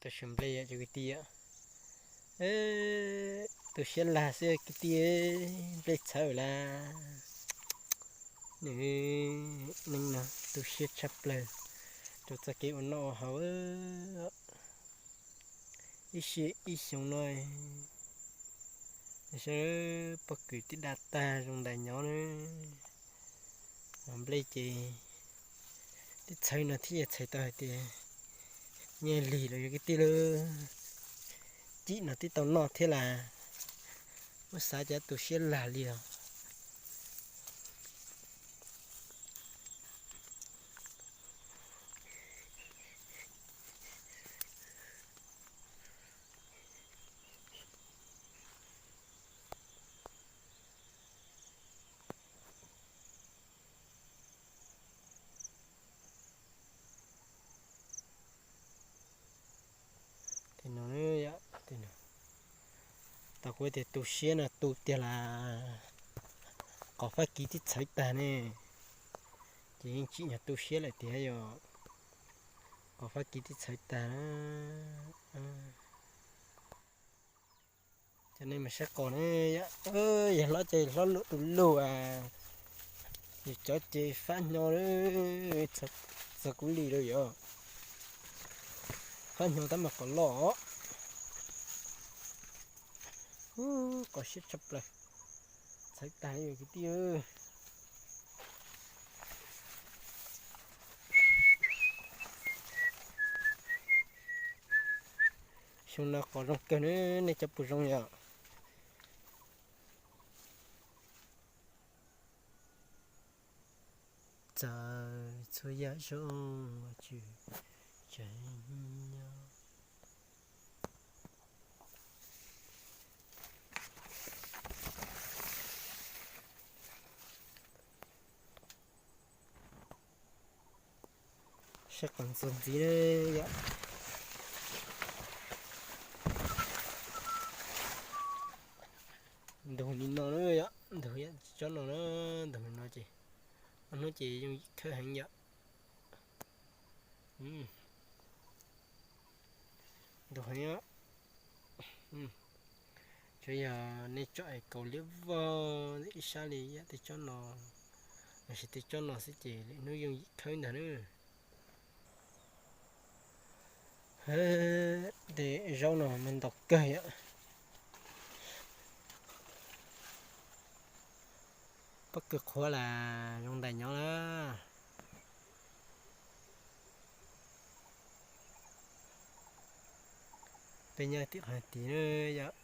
Tus siav nplej yom cov kwv tij yom. Tu siab lag xwb kwv tij, nplej txhawv lawm. Nws neej no tu siab tshaj plaws rau txoj kev ua noj ua haus. Ib sim ib xyoo no, saib pob kws twb daj tag zoo ntais nyob na. Nplej ces twb txhawv no thiaj txhais tau hais tias nyiaj lig lawm yog kwv tij lawm. Cim no twb tau noj thiab las, muab xav cas tu siab lag li os. Tau kuv tias tu siab no tu tiag las, qos fab kis twb txhawv tag ne, ces yeej tsim nyog tu siab lawm tiag yom. Qos fab kis twb txhawv tag na. Cov nej mas saib qos ne, yog hlob ces hlob luj du lug, yog cov ces fab hnyo, txog kuv li lawm yom. Fab hnyo tab mas qos loj. Qos siab tshaj plaws, txhawv tag li kwv tij. Xyoo no qos zoo kawg ne, nej cov puas zoo yom? Txawm txhua yam zoo, tswm tsev nyob. Saib qos ntxuag ntxiv na yom. Ntug li no na yom, ntug tsob no na, ntug li no ces ob hnub ces yooj yim khawb heev yom. Ntug heev. Tsuas yog nej tsom es kaus liab vog ib sab li yam tej tsob no, los sis tej tsob no xwb ces lwm hnub yooj yim khawb ntag na. Tej zaub no mas ntau kawg yom. Pob kws qhuav las zoo ntais nyob na. Peb nyob tim qhov tid na yom.